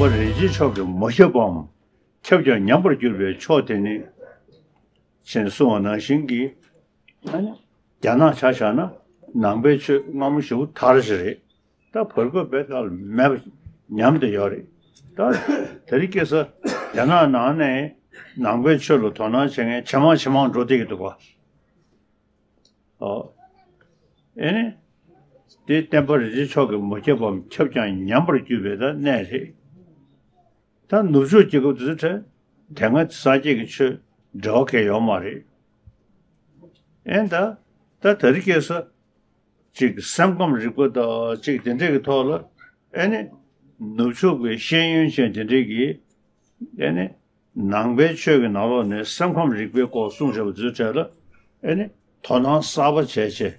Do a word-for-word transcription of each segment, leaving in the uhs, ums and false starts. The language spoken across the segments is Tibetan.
པ་རིན་ཆེན་མཆོག་གིས་མ་ཁྱབ་པའམ། ཁྱབ་ཀྱང་ཉམས་པར་གྱུར་པའི་ཕྱོགས་དེ་ནི། ཅེས་གསུངས་པ་ནང་བཞིན་གྱི། ཨ་ནི། རྒྱ་ནག་ཆ་བཞག་ན་ནང་པའི་ཆོས་སྔ་མོ་ཞེ་པོ་དར་ཞིག་རེད། ད་བར་སྐབས་བས་ད་མེད་པ་ཉམས་བསྡད་ཡོད་རེད། ད་དེ་རིང་ཁ་སང་རྒྱ་ནག་ནང་ནས་ནང་པའི་ཆོས་ལ་དོ་སྣང་བྱེད་མཁན་ཇེ་མང་ཇེ་མང་འགྲོ་བསྡད་ཀྱི་འདུག་ག། ཨོ། ཨེ་ནི། དེ་བསྟན་པ་རིན་ཆེན་མཆོག་གིས་མ་ཁྱབ་པའམ། ཁྱབ་ཀྱང་ཉམས་པར་གྱུར་པའི་ད་གནས་རེད། ད་ནུབ་ཕྱོགས་རྒྱལ་ཁབ་དེ་ཚོ་གྲས་དེ་སྔ་སངས་རྒྱས་ཀྱི་ཆོས་འབྲེལ་བ་གང་ཡང་ཡོད་མ་རེད། ཨེ་ད། ད་དེ་རིང་ཁ་སང་ཅིག་སེམས་ཁམས་རིག་པ་དང་ཅིག་དེ་འདྲས་ཀྱི་ཐོག་ལ། ཨེ་ནི། ནུབ་ཕྱོགས་ཀྱི་ཤེས་ཡོན་ཅན་དེ་འདྲས་ཀྱིས། ཨེ་ནི། ནང་པའི་ཆོས་ཀྱི་ནང་ལོགས་ནས་སེམས་ཁམས་རིག་པའི་སྐོར་གསུངས་བཞག་པ་ཚོའི་གྲས་ལ། ཨེ་ནི། དོ་སྣང་གསར་པ་བྱས་བྱས།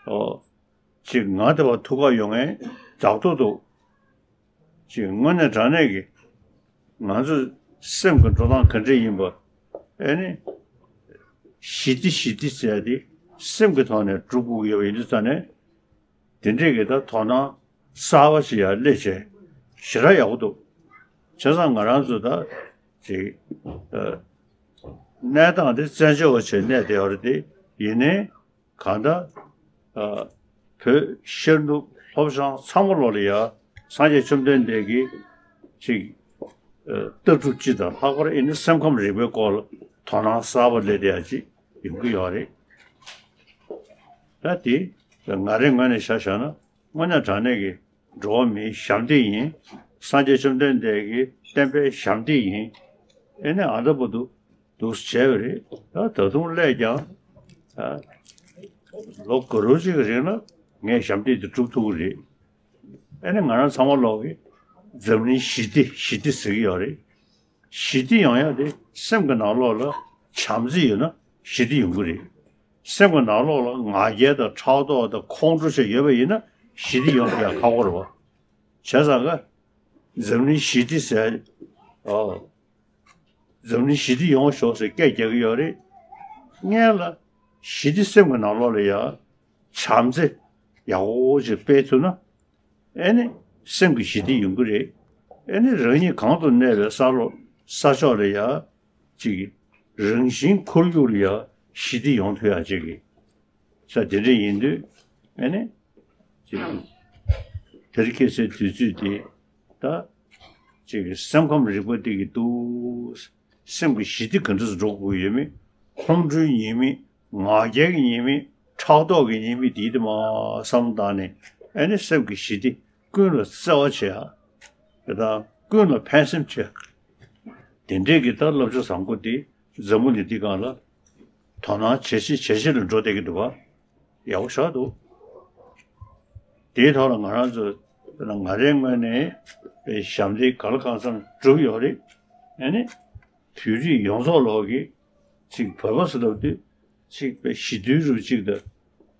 ཨོ། ཅིག་ང་དེ་བ་ཐུགས་ཁ་ཡོང་ངེས་རྒྱག་ཐུབ་འདུག། ཅིག་དངོས་གནས་དྲང་གནས་ཀྱི་ང་ཚོ་སེམས་ཀྱི་འགྲོ་སྟངས་ག་འདྲས་ཡིན་པ། ཨེ་ནི། ཞི་བདེ་ཞི་བདེ་ཟེར་ཏེ་སེམས་ཀྱི་ཐོག་ནས་སྒྲུབ་དགོས་ཀྱི་ཡོད་པ་ཡིན་དུས་ཙང་ནས། དེ་འདྲས་ཀྱི་ད་དོ་སྣང་གསར་པ་ཞིག་ཡར་སླེབས་བྱས་ཞེ་དྲག་ཡག་པོ་འདུག། བྱས་ཙང་ང་རང་ཚོ་ད་ཅིག་ཨ། གནས་སྟངས་དེ་བཙན་བྱོལ་བ་བྱས་གནས་བསྡད་ཡོད་རེད་དེ། ཡིན་ནའི་གང་ལྟར། ཨ། བོད་ཤར་ནུབ་ལྷོ་བྱང་ཚང་མ་ལོག་ལ་ཡ་སངས་རྒྱས་བཅོམ་ལྡན་འདས་ཀྱིས་ཅིག་ཨ། ལྟ་གྲུབ་སྤྱི་དང་ལྷག་པར་ཨེ་ནི་སེམས་ཁམས་རིག་པའི་སྐོར་ལ་དོ་སྣང་གསར་པ་སླེབས་བསྡད་ཡ་ཅིག་ཡོང་གི་ཡོད་རེད། ད་དེ་ང་རའི་ངོས་ནས་ཆ་བཞག་ན། དངོས་གནས་དྲང་གནས་ཀྱི་འགྲོ་བ་མིའི་ཞབས་འདེགས་ཡིན། སངས་རྒྱས་བཅོམ་ལྡན་འདས་ཀྱི་བསྟན་པའི་ཞབས་འདེགས་ཡིན། ཨེ་ནི་ཨ་ད་བར་དུ་འདུག་བྱས་པ་རེད། ད་ད་དུང་སླད་ཀྱང་། ཨ། ལོ་ག་རོ་གཅིག་གི་རིང་ལ་ངས་ཞབས་འདེགས་དེ་སྒྲུབ་ཐུབ་ཀྱི་རེད། ཨེ་ནི་ང་རང་ཚང་མ་ལོག་གིས་འཛམ་གླིང་ཞི་བདེ་ཞི་བདེ་ཟེར་གྱི་ཡོད་རེད། ཞི་བདེ་ཡོང་ཡ་དེ་སེམས་ཀྱི་ནང་ལོགས་ལ་བྱམས་བརྩེ་ཡོད་ན་ཞི་བདེ་ཡོང་གི་རེད། སེམས་ཀྱི་ནང་ལོགས་ལ་ང་རྒྱལ་དང་ཕྲག་དོག་དང་ཁོང་ཁྲོ་བྱས་ཡོད་པ་ཡིན་ན་ཞི་བདེ་ཡོང་ཐུབ་ཡ་ཁག་པོ་རེད་བ། བྱས་ཙང་ཀ། འཛམ་གླིང་ཞི་བདེ་ཟེར། ཨོ། འཛམ་གླིང་ཞི་བདེ་ཡོང་ཤོག་ཟེར་སྐད་རྒྱག་གི་ཡོད་རེད། སྔོན་ལ་ཞི་བདེ་སེམས་ཀྱི་ནང་ལོགས་ལ་ཡ་བྱམས་བརྩེ་ཡག་པོ་ཅིག་སྤེལ་ཐུབ་ན། ཨེ་ནི་སེམས་ཀྱི་ཞི་བདེ་ཡོང་གི་རེད། ཨེ་ནི་རང་ཉིད་གང་དུ་གནས་པའི་ས་ལོ་ས་ཕྱོགས་ལ་ཡ་ཅིག་རང་བཞིན་ཁོར་ཡུག་ལ་ཡ་ཞི་བདེ་ཡོང་ཐུབ་ཡ་ཅིག་གི་ས་དེ་འདྲ་ཡིན་དུས། ཨེ་ནི་ཅིག་དེ་རིང་ཁ་སང་དུས་ཚོད་དེ་ད་ཅིག་སེམས་ཁམས་རིག་པ་དེ་གི་འདུག། སེམས་ཀྱི་ཞི་བདེ་ག་འདྲ་སེ་འགྲོ་དགོས་ཡོད་མེད། ཁོང་ཁྲོའི་ཉེས་དམིགས། ང་རྒྱལ་གྱི་ཉེས་དམིགས། ཕྲག་དོག་གི་ཉེས་དམིགས་དེའི་དེ་མ་བསམ་བཏང་ནས། ཨེ་ནི་སེམས་ཀྱི་ཞི་བདེ་ཀུན་ལ་བརྩེ་བ་བྱེད་ཡ། དེ་དང་ཀུན་ལ་ཕན་སེམས་བྱེད་ཡ། དེ་འདྲས་ཀྱི་ད་བསླབ་བྱ་བཟང་པོ་དེ་འཛམ་བུ་གླིང་འདི་སྒང་ལ་དོ་སྣང་ཇེ་ཆེ་ཇེ་ཆེ་ལ་འགྲོ་བསྡད་ཀྱི་འདུག་ག། ཡག་པོ་ཞེ་དྲག་འདུག། དེའི་ཐོག་ལ་ང་རང་ཚོ་ང་རའི་ངོས་ནས་ཞབས་འདེགས་གང་ལ་གང་འཚམ་བསྒྲུབས་ཡོད་རེད། ཨེ་ནི་བོད་རིགས་ཡོངས་རྫོགས་ལོག་གིས་ཅིག་བོད་པ་ཟེར་ལབ་དུས་ཅིག་དཔེ་ཞི་དུལ་རུ་ཅིག་དང་།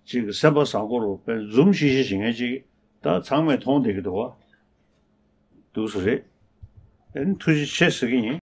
ཅིག་སེམས་པ་བཟང་པོ་རུ་དཔེ་འཛུམ་ཤིག་ཤིག་བྱེད་མཁན་ཅིག་ད་ཚང་མས་མཐོང་བསྡད་ཀྱི་འདུག་བ། འདུག་སེ་རེད། ཨེ་ནི་ཐུགས་རྗེ་ཆེ་ཟེར་གྱི་ཡིན།